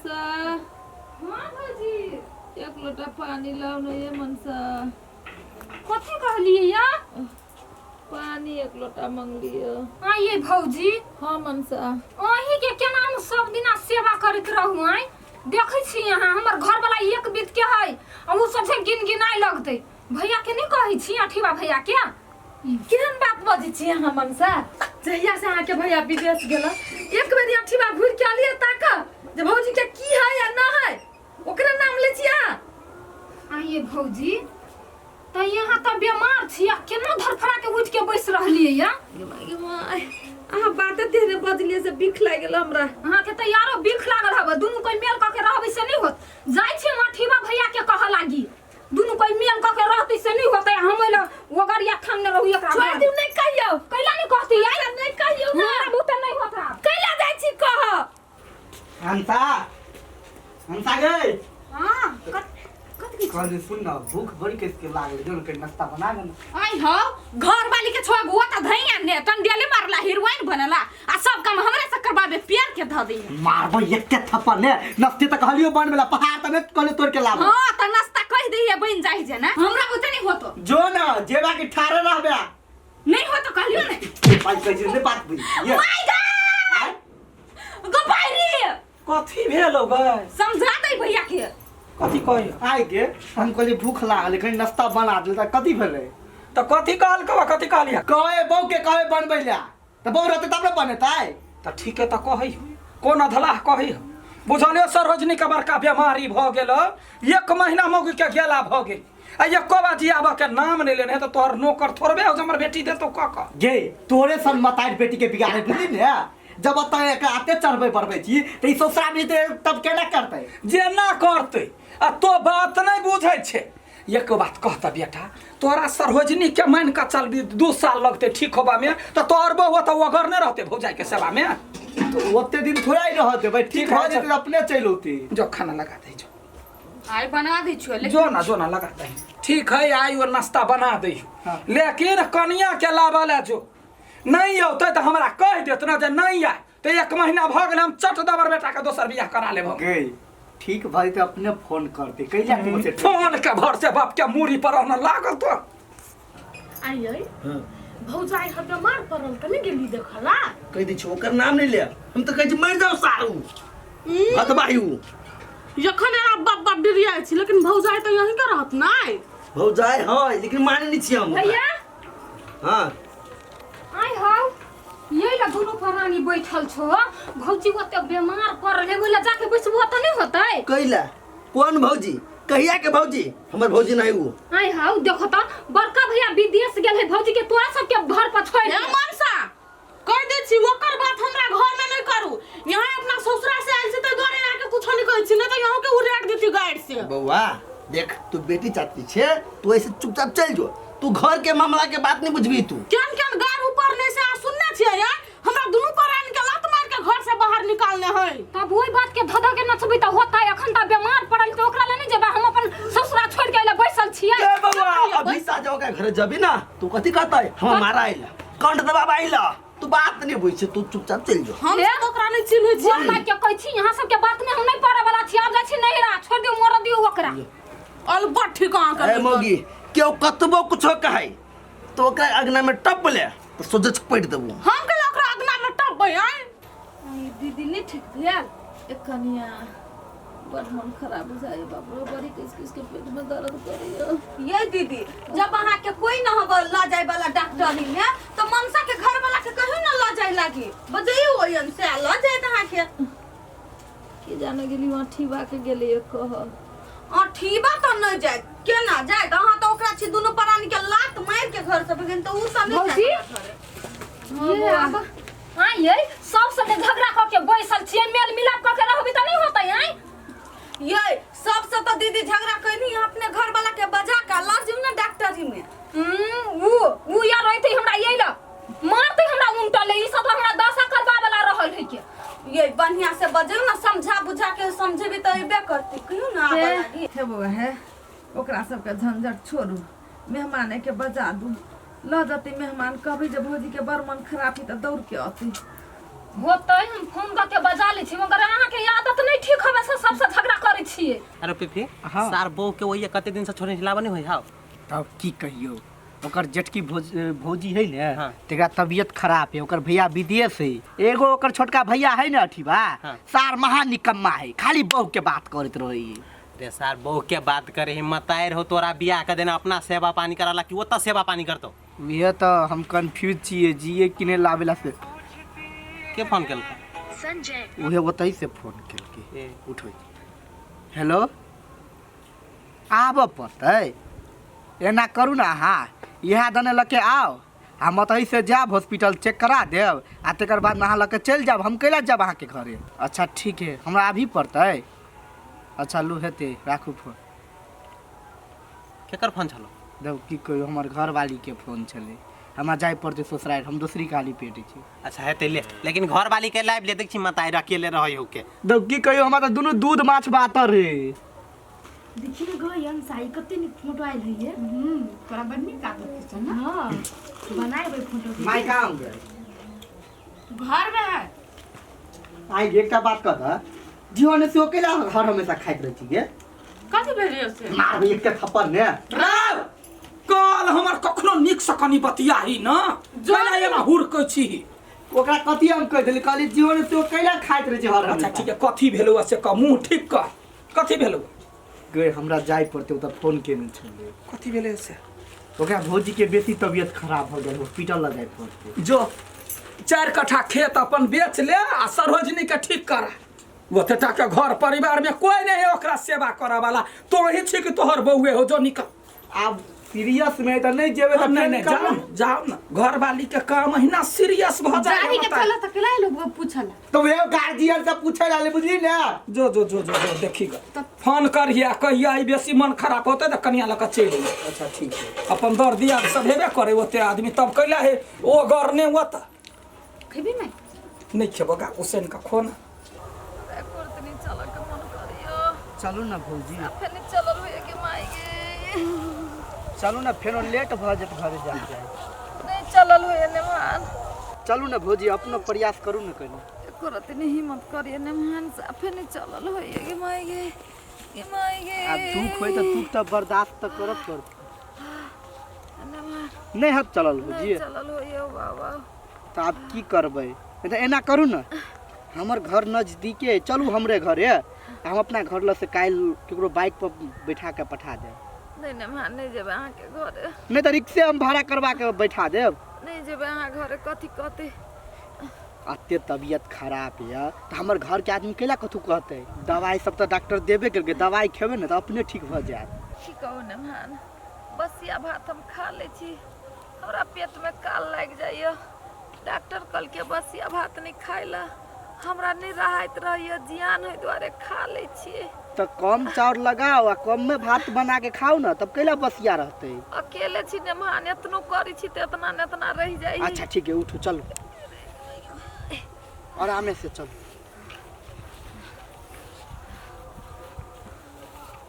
मनसा। हाँ भौजी। एक लोटा पानी लाओ न ये मनसा। कथी कहलिए या? पानी एक लोटा मंगलियो। हाँ ये भौजी। हाँ मनसा। अहीं के केना हम सब दिना सेवा करैत रहू आय? देखै छी अहाँ हमर घर वाला एक बीत के है आ उ सब से गिन गिनाय लगतै। भैया के नहीं कहै छी अठीबा भैया के? केहन बात बजै छी अहाँ मनसा? जहिया से अहाँके भैया विदेश गेल एक बेर अठीबा घुरि के अलियै ताक जे भौजी के की है या न है, ओकरे नाम लै छी अहाँ। आइए भौजी, तऽ यहाँ तऽ बीमार छी आ केना धरफड़ा के उठि के बैस रहलियै या? गे माय, गे माय, अहाँ बाते तेहने बजलियै से बिख लागि गेल हमरा। अहाँके तऽ यारो बिख लागल हबे, दुनू कोइ मेल कऽ के रहबै से नहि होत। जाइ छी हम अठीबा भैया के कहऽ लागी, दुनू कोइ मेल कऽ के रहतै से नहि होतै। हम एल ओगरिया थामने रहू एकरा छोड़ि घर। दियौ, नहि कहियौ। कैला नहि कहती आइ? नहि कहियौ ने। हमरा बहुते नहि होत आब। कैला जाइ छी कहऽ? हंसा, हंसा गई। हाँ, कत कत कहली सुन ना, भूख बड़ी कस के लागल, जो न नाश्ता बना के ना। आई हो घर वाली के छोड़ गुआ त धैया ने टंडेले मारला हीरोइन बनला आ सब काम हमरे से करबाबे प्यार के ध दी। मारबो एकटे थप्पड़ ने, नाश्ते त कहलियो बनबेला पहाड़ त ने कहलियो तोड़ के लाबो। हां त नाश्ता कह दिए बन जाई जे ना, हमरा बुते नहीं होतो। जो ना जेबा के ठारे रहबे। नहीं होतो कहलियो ने। पाई कहै छी ने बात बुझ। ये। My God! आय? गोपाई कथी भेलो गै? समझा दे भैया के। कथी कहियो? आइ गे हम कहलियै भूख लागल, कनि नाश्ता बना देल त कथी भेलै? त कथी कहलकौ आ कथी कहलियै? कहे बहू के कहे बनबै लए, त बहू रहतै तब ने बनेतै। त ठीक है त कहै कोन अधलाह कहै। बुझलियो सरोजनी के बड़का बीमारी भ गेल, एक महीना मौगी के गेला भ गेल आ एको बाजी आबऽ के नाम नहीं लेने, त तोहर नौकर थोड़बे हो जे हमर बेटी देतौ क क। गे तोरे सन मतारि बेटी के बिगाड़े बुझली ने, जब ओतऽ एकरा एते चढ़बै बढ़बै छी तऽ ई ससुरा भी तब केना करतै? जेना करतै आ तो बात नहीं बुझै छै। एक बात कहता बेटा, तोरा सरोजनी के मान के चल 2 साल लगते ठीक होबा में, तो तोहर बहु तऽ ओगर नहीं रहते भौजाई के सेवा में। तो ओते दिन थोड़ा ही रह देबै, ठीक ठीक भऽ है, जेतै तऽ अपने चलि औतै। जो खाना लगा दे, जो आई बना दै छियो, लेकिन जो ना, जो ना लगा दे। ठीक है आई और नाश्ता बना दे, हाँ। लेकिन कनिया के लाबा ले जो नहीं औतै तऽ हमरा कहि देत ना जे नहीं आय तऽ 1 महीना भऽ गेल, हम चट दबर बेटा के दोसर बियाह करा लेब हम। गई ठीक भऽ जेतै अपने फोन करतै, कैला के बोलतै? फोन के भरसे बाप के मूड़ी पर रहना लागल तो। आइयै भौजाई हम बीमार पड़ल त नहीं गेली देखला? कहि दै छी ओकर नाम नहीं ले, हम तऽ कहै छी मरि जाओ सारू हतबाही उ। जखन एना बाप बाप डिरियाइ छी, लेकिन भौजाई तऽ यहीं के रहत नै। भौजाई हय लेकिन माने नहीं छी हम। भैया। हाँ। आइ हौ ये ला दुनू प्राणी बैठल छो, भौजी ओते बीमार पड़ल है, ओइ ला जाके बैसबो तऽ नहीं होतै। कैला कोन भौजी? कहिया के भौजी? हमर भौजी नहीं उ। आइ हौ देखो त बड़का भैया विदेश गेल है, भौजी के तोरा सबके घर पर छोड़ हे के। मनसा कह दै छी ओकर बात हमरा घर में नहीं करू, यहाँ अपना ससुरा से आयल छी ताहि दुआरे यहाँ के कुछो नहीं कहै छी, नहीं तो यहाँ के उड़ाट देती गाइड से। बौआ देख तू बेटी चाहती छे तू ऐसे चुपचाप चल जो, तू घर के मामला के बात नहीं बुझबी तू। केहन केहन गार ऊपर नहीं से आ सुनने छियै यार, हमरा दुनू प्राणी के लात मार के घर से बाहर निकालने है। तब ओहि बात के धध के नचबी त होतै, अखन त बीमार पड़ल त ओकरा ले नहीं जेबा, हम अपन ससुरा छोड़ के अइला बैसल छियै। ए बौआ अभी सा जाओ के घर जबी ना तू कथी कहतै? हम मारा आइला कंठ दबाबा आइला, तू बात नहीं बुझ छी, तू चुपचाप चल जो। हम सब ओकरा नहीं चिन्है छी। बोल बात के कहै छी, यहाँ सब के बात में हम नहीं पड़े वाला छी, आब जाइ छी नैहरा, छोड़ दियौ मर दियौ ओकरा। अलबत ठीक अहाँ के। ए मौगी केओ कतबो कुछो कहै तो ओकरा अगना में टप ले तो सोझे चपटि देबो। हम कहले ओकरा अगना में टपबै आय। ई दीदी नहीं ठीक भेल? एक कनिया बड़ मन खराब हो जाए बाप रे, बड़ी किस किस के पेट में दर्द करियो। ये दीदी जब अहाँ के कोई न हब ल जाए वाला डॉक्टरी में तो मनसा के घर वाला के कहियो न ल जाए लागी, बजइयो ओयन से ल जाए अहाँ के। की जाने गेली वहाँ ठीबा के गेली कह। अठीबा त नहीं जाए, केना जाए? अहाँ तो ओकरा छी दुनू प्राणी के लात मार के घर से भगेन त उ त नहीं भौजी? जाए। ये आब हाँ ये सब संगे झगड़ा क के बैसल छियै, मेल मिलाप क के रहबी त नहीं होतै आँय? ये सबसे तो दीदी झगड़ा कैनी अपने घर वाला के बजा के ला जिउ ना डॉक्टरी में। उ यार रहते हमरा ये ल मारते हमरा उनटले, ई सब हमरा दशा करबा वाला रहल है के। ये बढ़िया से बजौ ना, समझा बुझा के समझेबी त अइबे करती, कहियो ना आबऽ लागी। हे बौआ हे, ओकरा सबके झंझट छोड़ू, मेहमाने के बजा दू, ल जते मेहमान, कहबै जे भौजी के बड़ मन खराब है त दौड़ के अतै। होतै हम फोन कऽ के बजा लै छी मगर अहाँके आदत नहि ठीक हवे से सबसे झगड़ा करै छियै। अरे पीपी सार बहू के वही कते दिन से छोड़ने हिलाबा नहीं होई हाव। तब की कहियो ओकर जेठकी भौजी है ने हाँ। तेकरा तबियत खराब है, ओकर भैया विदेश है, एगो ओकर छोटका भैया है ने अठीबा हाँ। सार महा निकम्मा है, खाली बहू के बात करैत रहे। रे सार बहू के बात करे हिम्मत आयर हो तोरा बियाह कर देना अपना सेवा पानी कराला कि ओतऽ सेवा पानी करतो। उहे तऽ हम कंफ्यूज छियै जिए कि नहि लाबेला से। के फोन केलकै? उहे ओतहि से फोन केलकै। ए। उठो। हेलो आबऽ पड़तै, एना करू ने अहाँ इएह दने लऽ के आउ, हम ओतहि से जायब हॉस्पिटल चेक करा देब आ तकर बाद अहाँ लऽ के चलि जायब, हम कैला जायब अहाँके घरे। अच्छा ठीक है, हमरा अभी पड़तै। अच्छा लू हेतै, राखू फोन। केकर फोन छलो? देखू की कहियौ, हमर घरवालीके फोन छलै, हमरा जाय पड़तै ससुरारि, हम दोसरी खाली पेट छी। अच्छा हेतै ले, लेकिन घरवाली के लाइव ले देख छी मताई अकेले रहै हो के। देखू की कहियौ, हमरा तऽ दुनू दूध माछ बातर है। देखी ने गई अंसाई कते नीक फोटो आयल है ये। तोरा बड़ नीक आदत छौ ना। हां बनाएबै फोटो। माय कहाँ गए? घर में है। आई एकटा बात कह दऽ, जीवन से अकेला घर हमेशा खाइत रहै छी गे। कथी भेलियो से? मारबै एकटा थप्पड़ ने। राव काल हमर कखनो नीक से कनी बतियाही न, कैला एना हुड़कै छी। ओकरा कथी हम कहि देली, कहली जीवन से कैला खाइत रहै छी हर अच्छा ठीक है, कथी भेलौ से कह, मुँह ठीक कर, कथी भेलौ? गे हमरा जाय पड़तै, ओतऽ फोन केने छलै। कथी भेलै से? ओकरा भौजी के बेसी तबियत खराब भऽ गेल, हॉस्पिटल लऽ जाय पड़तै। जो 4 कट्ठा खेत अपन बेच ले आ सरोजनी के ठीक करा। ओतेटा के घर परिवार में कोई नहीं है ओकरा सेवा करे वाला, तो ही छी कि तोहर बउए हो, जो निकल। आब सीरियस में तऽ नहीं जेबै तऽ नहीं नहीं जाओ न, जाओ न, घर वाली के काम अहिना सीरियस भ जाय। जाही के चलो तऽ केला लोग पूछला। तो वे गार्जियन सब पूछे ला बुझली ने। जो जो जो जो जो देखी ग फोन करिया कहिया ई बेसी मन खराब होते तऽ कनिया लऽ कऽ चलि अइहे। अच्छा ठीक है। अपन दर दिया सब हेबे करे ओते आदमी, तब कैला हे ओ घर ने ओत खेबी नहीं? नहीं खेबो गा, उसन का खो ना। चलू ना भौजी। फेर चलल होइए के माई गे। चलू ना, फेरो लेट भऽ जेत घरे जाय जाय। नहीं चलल होइए ने मान। चलू ना भौजी, अपनो प्रयास करू ना कनी। एको रति नहीं हिम्मत करिए ने मान, साफे नहीं चलल होइए के माई गे, के माई गे। आब दुख होय तऽ दुख तऽ बर्दाश्त तऽ करब पड़त। ने मान। नहीं हत चलल भौजी। नहीं चलल होइए बाबा। तऽ आब की करबै? तऽ एना करू ना, हमर घर नजदीके है, चलू हमरे घरे, हम अपना घर लग से काल्हि केकरो बाइक पर बैठा के पठा देब। नहीं नहीं मान, नहीं जेबै अहाँके घरे। नहीं तऽ रिक्शे हम भाड़ा करवा के बैठा देब। नहीं जेबै अहाँ घरे, कथी कहतै? अते तबियत खराब यऽ तऽ हमर घर के आदमी कैला कथू कहतै? दवाई सब तऽ डॉक्टर देबे केलकै, दवाई खेबै ने तऽ अपने ठीक भऽ जायत। की कहू ने मान, बसिया भात हम खा लै छी, हमरा पेट में काल लागि जाइए। डॉक्टर कहलकै बसिया भात नहीं खाइ ला, हमरा नहीं राहत रहैए, जियान होय दुआरे खा लै छियै। तऽ कम चाउर लगाओ आ कम में भात बना के खाओ ना, तब कैला बसिया रहतै? अकेले छी ने मान, एतनो करै छी तऽ एतना ने एतना रहि जाइ। अच्छा ठीक है, उठू चलू, आरामे से चलू।